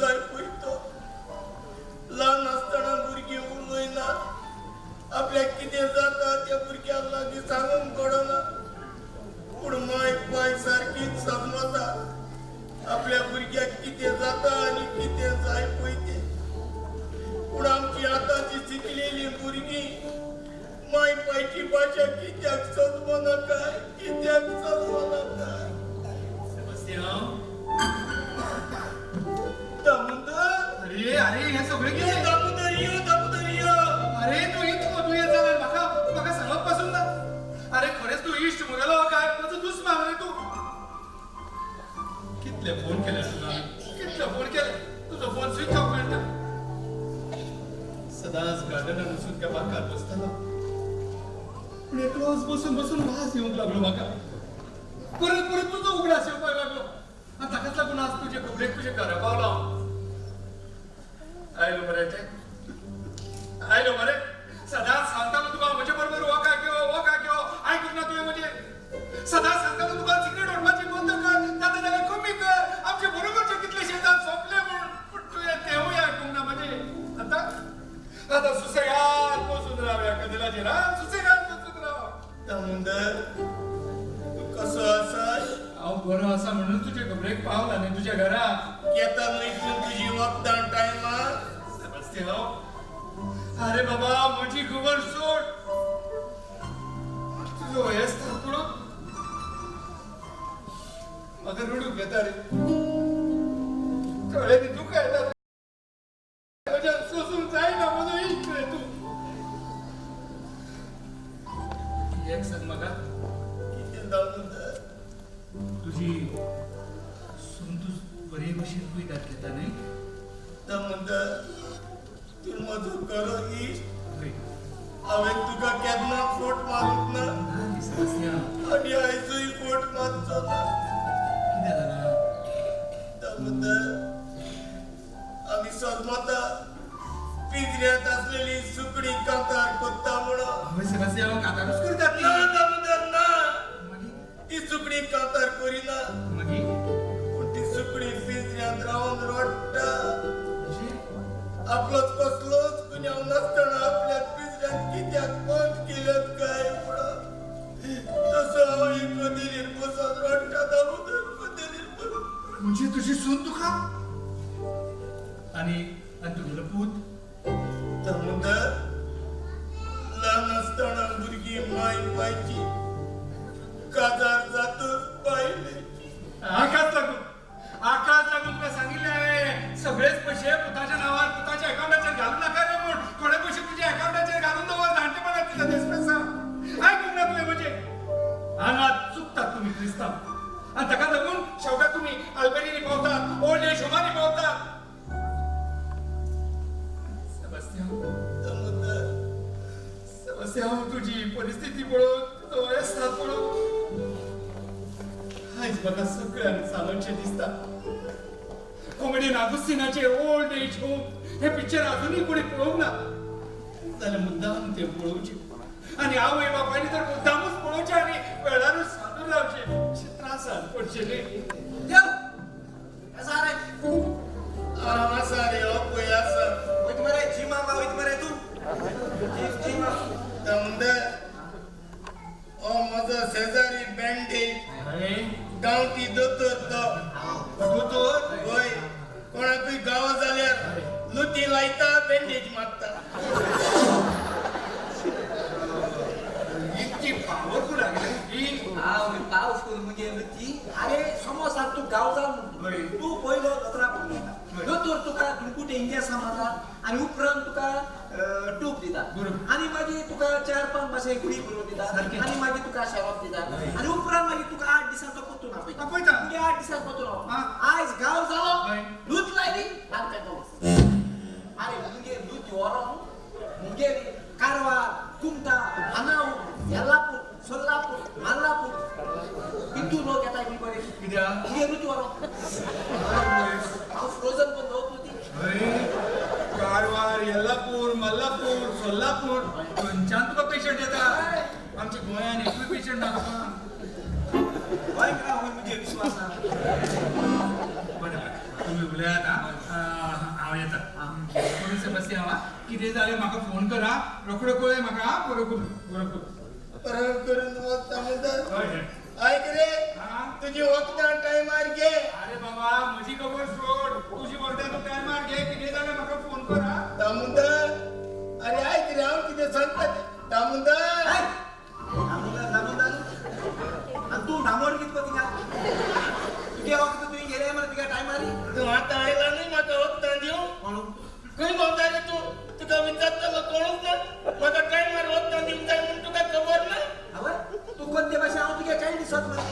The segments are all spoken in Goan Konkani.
जाय पळय तो. ल्हान आसतना भुरगीं उलयना, आपल्याक कितें जाता त्या भुरग्यांक लागीं सांगूंक पडना. पूण माय पाय सारकीच समजता आपल्या भुरग्याक कितें जाता आनी कितें जाय पळय तें. पूण आमची आतांची शिकलेली भुरगीं माय पायची भाशा कित्याक समजना काय, कित्याक समजना काय? सेबास्तियांव. दामोदर. अरे अरे, हे सगळें यो कितें? दामोदर, यो दामोदर, यो. अरे, तूं इतको दुयेंत जाल्यार म्हाका म्हाका सांगप पासून ना. अरे, खरेंच तूं इश्ट म्हगेलो काय म्हजो दुस्मान रे तूं? कितले फोन केले तुका, कितले फोन केले, तुजो फोन स्विच ऑफ मेळटा. सदांच गार्डनान वचून त्या बांकार बसतालो, पूण एकलोच बसून बसून वास येवंक लागलो म्हाका. परत परत तुजो उगडास येवपाक लागलो आनी ताकाच लागून आज तुजे खबरेक तुजे घरा पावलो हांव. आयलो मरे ते, आयलो मरे. सदांच सांगतालो तुका, म्हजे बरोबर वॉकाक यो, वॉकाक यो, आयकूंक ना तुवें म्हजें. सदांच सांगतालो तुका, सिगरेट ओडपाची बंद कर, जाता जाल्यार कमी कर, आमचे बरोबरचे कितलेशे जाण सोंपले म्हूण. पूण तुवें तेवूय आयकूंक ना म्हजें. आतां आतां सुसेगाद बसून रावया कदेलाचेर. हा, सुसेगाद बसून राव. दामोदर, तूं कसो आसा? हांव बरो आसा म्हणून तुजे खबरेक पावला न्ही तुज्या घरा. येता न्हय तूं तुजी वखदां टायमार? सेबास्तियांव, अरे बाबा, म्हजी खबर सोड. तुजो वयस्कार पळोवन म्हाका रडूंक येता रे, दोळ्यांनी दुकां येता. म्हज्यान सोसूंक जायना. म्हजो इश्ट रे तूं. एक सांग म्हाका. कितें दामोदर? तुजी सून तूं बरे भशेन कुयदाद घेता न्ही? दामोदर, तूं म्हजो खरो इश्ट. हय. हांवें तुका केन्ना फोट मारूंक ना. ना न्ही सेबास्तियांव. आनी आयजूय फोट मारचो ना. कितें जालां? दामोदर, आमी सजमता पिंजऱ्यांत आसलेली सुकणी कांतार कोत्ता म्हणून. हय सेबास्तियांव, कांतारूच करतात ना. ती. दामोदर, ना. मागीर? ती सुकणी कांतार करिना. मागीर? पूण ती सुकणी पिंजऱ्यांत रावन रडटा. अशें? आपलोच कसलोच गुन्यांव नासतना आपल्याक पिंजऱ्यांत कित्याक बंद केल्यात काय म्हणून. तसो हांव एक कदेलीर बसून रडटा दामोदर, कदेलीर बसून. म्हणजे तुजी सून तुका आनी आनी तुगेलो पूत? दामोदर, ल्हान आसतना भुरगीं माय पायची काजार जातच बायलेची. आकाश लागून, आकाश लागून तुका सांगिल्लें हांवें, सगळेच पयशे पुताच्या नांवार, पुताच्या अकाउंटाचेर घालूं नाका रे म्हूण. थोडे पयशे तुज्या अकाउंटाचेर घालून दवर, जाणटेपणात तुज्या देसपेसा. आयकूंक ना तुवें म्हजें. हांगा चुकतात तुमी क्रिस्तांव आनी ताका लागून शेवटाक तुमी आल्बेरीनी पावतात, ओल्ड एज होमांनी पावतात. सेबास्तियांव. दामोदर. सेबास्तियांव, तुजी परिस्थिती पळोवन, तुजो वयस्कार पळोवन आयज म्हाका सगळ्यांक सांगचें दिसता, कॉमेडियन आगुस्तिनाचे ओल्ड एज होम हे पिक्चर अजूनही कोणी पळोवंक ना जाल्यार मुद्दाम ते पळोवचे आनी आवय बापायनी तर मुद्दामूच पळोवचे आनी वेळारूच सांदून रावचे, अशे त्रासान पडचे न्ही. देव कसा रे? आराम आसा रे, हो पळय आसा. वयत मरे जिमाक, वयत मरे तूं जिम जिमाक? दामोदर, हो म्हजो शेजारी बँडेज. अरे. गांवठी दोतोर तो. दोतोर? वय, कोणाकूय गांव जाल्यार लुती लायता, बँडेज मारता. इतकी पावरफूल आगे ही? हांव पावस मुगे ती. अरे, समज आतां तूं गांव जाल म्हणटा. तूं पयलो दोतोरा पडून वयता. दोतोर तुका दुणकुटे इंजेक्शन मारता आनी उपरांत तुका टूप दिता. आनी मागीर तुका चार पांच मातशे गुळी बरोवन दिता. आनी मागीर तुका शेरोप दिता आनी उपरांत मागीर तुका 8 दिसांचो परतून आपयता. आपयता. तुगे 8 दिसांक परतून. आयज गांव जालो, लूत लायली आनी तेका वच. अरे, मुगे लूत व्हरोन मुगे कारवार, कुमटा, हानाव, येल्लापूर, सोलापूर, मल्लापूर कितू लोक येता मी बरे. कित्याक? मुगे लूत व्हरोन हांव फ्रोजन पण दवरतो ती. अरे, कारवार, येल्लापूर, मल्लापूर, सोलापूर, खंयच्यान तुका पेशंट येता. आमच्या गोंयान एकूय पेशंट ना तुका. गोंयकार होय मुगे विश्वास ना. बरें बरें, तुमी उलयात. हा. येता. बरें सेबास्तियांव, कितें जालें म्हाका फोन करा, रोखडो कळय म्हाका. बरो करून, बरो करून. बरें करून वता म्हणटा. हय हय. आयक रे, हा? तुजी वखदां टायमार घे. अरे बाबा, म्हजी खबर सोड, तुजी वखदां तूं टायमार घे. कितें जालें म्हाका फोन कर. दामोदर, अरे आयक रे, हांव कितें सांगता तें. दामोदर. दामोदर दामोदर, आनी तूं डांबोर कितको तिका तुगे वखद तुवें गेले मरे तुगे टायमार. तूं आतां आयला न्हय म्हाका वखदां दिवंक. कोण? खंय भोंवता रे तूं? तुका विचारतलो कोणूच ना. म्हाका टायमार वखदां दिवंक जाय म्हूण तुका खबर ना. आवय, तूं कोणते भाशेन हांव तुगे चेडो दिसत मरे?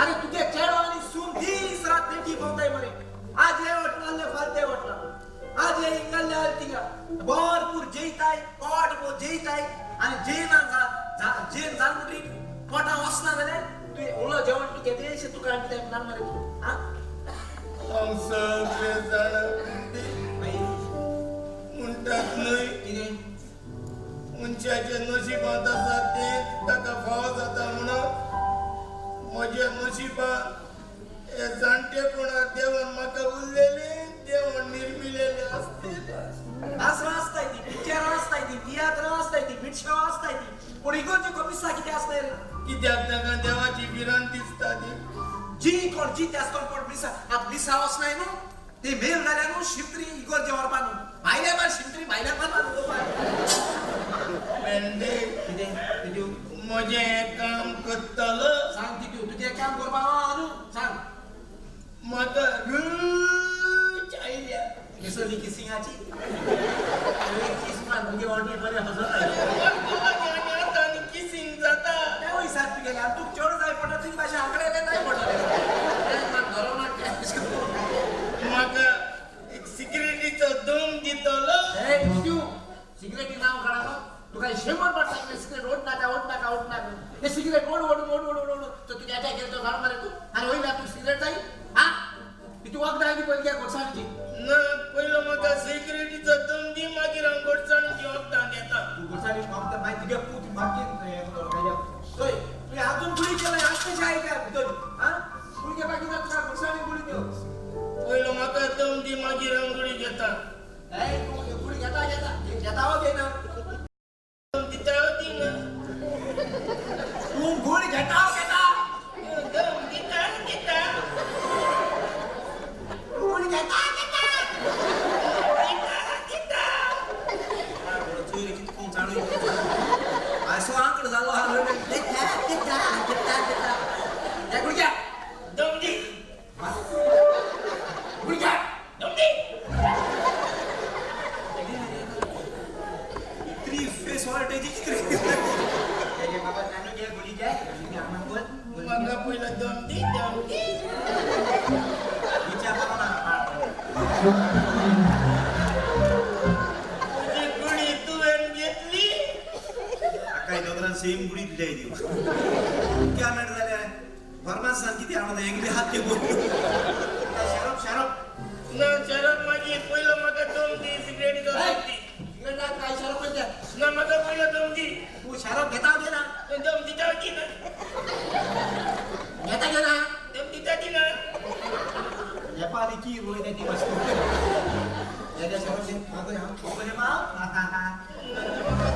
आरे, तुगे चेडो आनी सून दीस रात पेटी भोंवताय मरे. आज हे वटलां, फाल ते वटलां, आज हे हिंगाल्ले आल तिंगा. भरपूर जेयताय, पोट भर जेयताय. आनी जेयना जेन जाल म्हणटकीर पोटा वचना जाल्यार तुवें उलो जेवण तूं केदेशें तुका आनी कितें म्हणणार मरे तूं? आं? हांव सगळें जाणा. मागीर? म्हणटात न्हय, कितें? मनशाच्या नशिबांत आसा तें ताका फावो जाता म्हणून. म्हज्या नशिबांत हे जाणटेपणार देवान म्हाका उरलेलें, देवान निर्मिलेलें आसतलें. नासरां आसताय ती, पिक्चरां आसताय ती, तियात्रां आसताय ती, मिटशांव आसताय ती, पूण इगोर्जी कोमिसा कितें आसताय रे? कित्याक तांकां देवाची भिरांत दिसता ती. जी कोण जी आसतो कोण मिसा आतां मिसा वचनाय न्हू ती मेल जाल्या न्हू शिमत्री इगोर्जे व्हरपा न्हू भायल्या मार शिमत्री भायल्या मार. मेंढे. कितें तितू? म्हजें हें काम करतलो. सांग तितू, तुजें काम करपा हांव न्हू, सांग. म्हाका रूच आयल्या. केसरली किसिंगाची किस मान तुगे वांटून बरें हजर. आनी आतां आनी किसींग जाता. तेवूय सारकें गेलें. आनी तुका चड जाय पडटा तुजे भाशेन आंकडे जाय पडटले. म्हाका एक सिगरेटीचो दम दितलो. ए तितू, सिगरेटी नांव काडा. तुका शंबर पाट सांगलें, सिगरेट ओड नाका, ओड नाका, ओड नाका. हे सिगरेट ओड ओड ओड ओड ओड ओड तर तुगे अटॅक येयलो तो जाण मरे तूं. आनी वयल्या तुका सिगरेट जाय? हा, तितू वखदां आयली पयलीं घे गोडसाणीची. ना, पयलो म्हाका सिगरेटीचो दम दी, मागीर हांव गोडसाणीची वखदां घेता. तूं गोडसाणी वखदां मागीर तुगे पूत मागीर हें करतलो. चोय, तुवें आजून गुळी केलाय आज कशें आयल्या भितर? हा, गुळी घेवपाक कितें तुका गोडसाणी गुळी दिव. पयलो म्हाका दम दी, मागीर हांव गुळी घेता. ए, तूं गुळी घेता घेता घेता हो घेना? दम दिता हो दिना? तूं गुळी घेता हो घेता? दम दिता दिता. तूं गुळी घेता घेता? दिता दिता. असो आंकड जालो हा. घेता घेता घेता घेता. हे गुळी घ्या. दम दी. गुळी घ्या. दम दी. Three phase voltage three. बाबा नानू, घे गुळी घे. म्हाका पयलो दम दी, दम दी. विचार करो ना. तुजी गुळी तुवें घेतली. काय दोतोरान सेम गुडी दिली ती. क्या मेळ जाल्यार फार्मासान कितें हाडून एकली हात ते शरप शरप. ना, शरब मागीर, पयलो म्हाका दम दी, सिगरेटीचो दम दी. सिगरेट काय शरप करता? ना, म्हाका पयलो दम दी. तूं शरप घेता घेना? दम दिता दिना? घेता घेना? दम दिता दिना? नेपाली की रोय ती वस्तू. हे शरप घे. बरें मा. म्हाका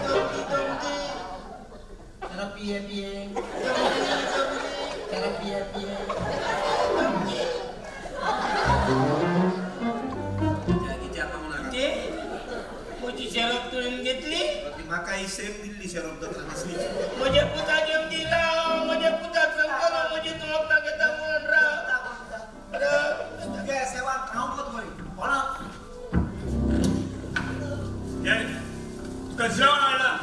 दम दी, दम दी. शरप पिये पिये. दम दी, दम दी. शरप पिये पिये. दम दी. ते म्हजी शरब तुवें घेतली. म्हाका ही सेम दिल्ली शरब दोतोरान असली. म्हज्या पुताक घेवन दी, राव. म्हज्या पुताक सांगतलो म्हजी तूं वखदां घेता म्हणून. राव राव. तुगे सेवा खावंक मरे कोणा. घे, तुका जेवण हाडलां.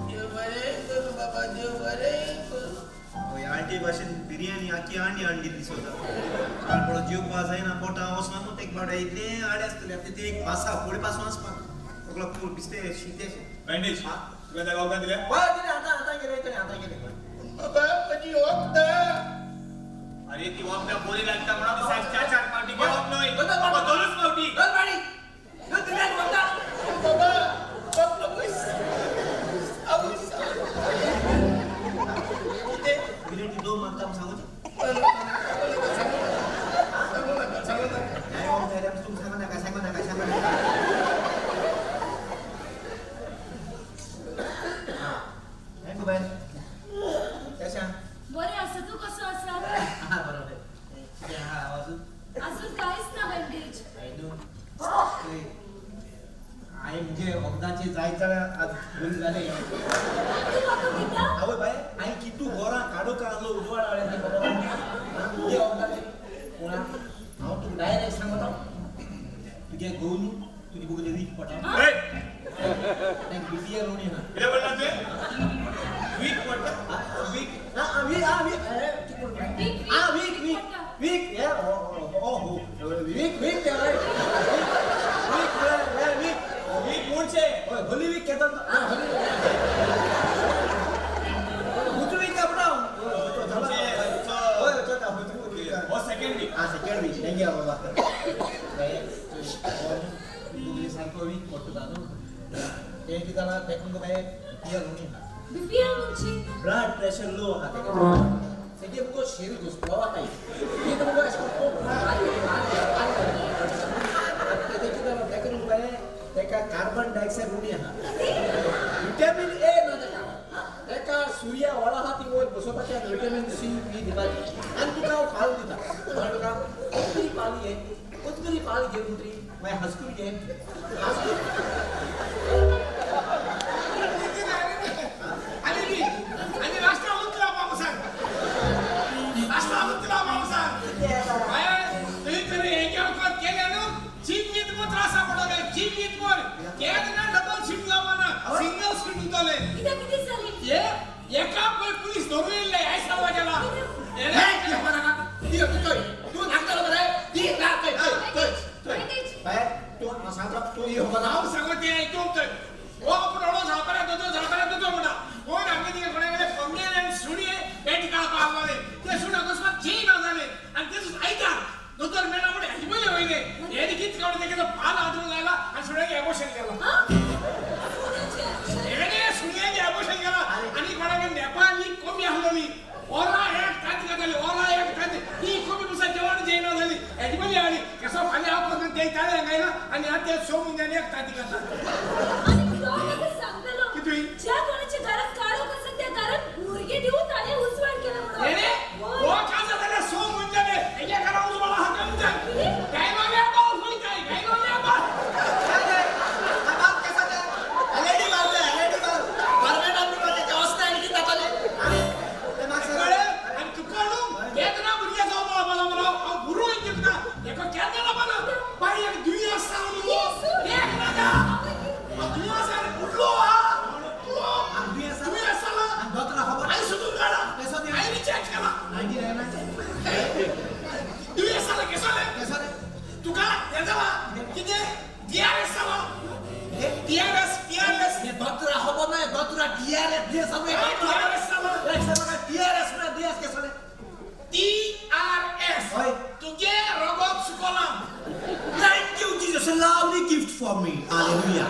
देव बरें करूं बाबा, देव बरें करूं. हय, आंटी भाशेन बिरयानी आखी आंडी हाडली दिसता. काल पळो जेवपा जायना, पोटा वचना न्हू. तेक बावडे इतलें आडे आसतलें. आतां ते एक भासा फुडें पासून आसपाक सगळो पूल बिस्ते शितेशें. बँडेज. हा? तुका त्या वखदां दिल्या? हय, दिले. आतां आतां गेले ते, आतां गेले. बाबा, म्हजी वखदां. अरे, ती वखदां बरी लागता म्हणून दिसाक चार चार फावटी घेवप न्हय. दोन बाबा, दोनूच फावटी. दोन पाणी दोन दिले वखदां. बाबा बाबा, आवयस आवयस, कितें? बिरयानी दोन मागता म्हूण सांगूची. सांगू नाका, सांगू नाका, सांगू नाका. काय वखदां दिल्या तुमकां? सांगू नाका, सांगू नाका. हांवें म्हणजे वखदाचे जायत जाल्यार आज बरी जालें. तूं म्हाका दिता? आवय बाय, हांवें कितू गोरां काडू काडलो उजवाड हाडलें ती खबर तुगे वखदाचे कोणा हांव तुका डायरेक्ट सांगता, तुगे घोव न्हू तुजी बगले वीक पडटा. बीपीएल उणी ना. कितें म्हणला तुवें? वीक पडटा? Weak weak weak weak weak weak हे हो हो weak weak weak weak weak कोणचे? हय, होली वीक घेता. होली हुतू वीक आपणा. हो सेकंड वीक. हा, सेकंड वीक. Thank you बाबा. बुगली सारको वीक पडटा न्हू तें. कितें जालां तेका मुगो बाये बीपीएल उणी ना. बीपीएल म्हणजे? ब्लड प्रेशर लो आहा तेका. तेगे मुगो शरीर घुसपा वताय. तें मुगो अशें करून तें कितें जालां तेका न्हू बाये, तेका कार्बन डायऑक्सायड उणी आहा, विटामीन ए ना तेका. तेका सुर्या वळा आहा ती वयर बसोवपाची आनी विटामीन सी बी दिवपाची. आनी तुका हांव पाल दिता. कळ्ळें तुका? कोतरी पाल घे, कोतरी पाल घे म्हणटरी मागीर हसकूर घे, हसकूर. आनी ती आनी लास्टा उतला हांव सांग, लास्टा उतला हांव सांग. तुवें तरी हें वखद केलें न्हू, जिवीत भर त्रासा पडटलें जिवीत भर. केन्ना डबल सीट जावपाना, सिंगल सीट उरतलें. कित्याक, कितें जालें? हे एका पळय पुलीस धरून येयल्ले ह्या सांगवा गेला. तूं नाकतालो मरे ती ना थंय थंय थंय. बाय, तूं सांगता, तूं यो. हांव सांगता तें आयकूंक थंय हो रडो झाडपाल्या दोतोर, झाडपाल्या दोतोर म्हणटा. कोण आमगे तिगे कोणा गेले कोंबडेन आनी सुणें पेट काडपा लागले. ते सुणें अकस्मात चेंज ना जालें आनी ते आयता दोतोर मेळना म्हणून हेजे पयलें वयलें. हें कितें काडून तेगे पाल हातून लायला आनी सुण्याक एबोशन केलां. हेणे सुण्याक एबोशन केलां. आनी कोणाक नेपाळी कोंबी आसलोली, ओरा एक तांती जाताली, ओरा एक तांती. ती कोंबी पुसा जेवण जेयना जाली. हेजे पयलीं हाडली केसो फाल्यां हांव करून ते ताळे घायला आनी आतां ते स म्हयन्यांनी एक तांती घातला. आनी तो म्हाका सांगतालो, कितें? ज्या कोणाच्या घरात काळोख आसा त्या घरात भुरगें दिवन ताणें उजवाड केला म्हणून. हेणे होय. हो कांय जाताले स म्हयने हेज्या घरा उजवाड आहा काय म्हणटा. कितें? गायलोल्या बाल वयताय, गायलोल्या बाल. कळ्ळें? आनी तुका न्हू केन्ना भुरगें जावपा लागला म्हणून हांव गुरू तुका हेका केन्ना लागना बाय. एक दुयेंस जावन न्हू एक नाका दुयेंस आनी उठलो हा उठलो दुयेंस जाला. हांवें सोदून काडला, हांवें रिचार्ज केला. दुयेंस जाला केसोलें तुका. हें जाला कितें, डीआरएस जाला, डीआरएस, डीआरएस. डीआरएस जाला. टीआरएस. हय. तुगे रगत सुकलां. Thank you, Jesus. A lovely gift for me. Hallelujah.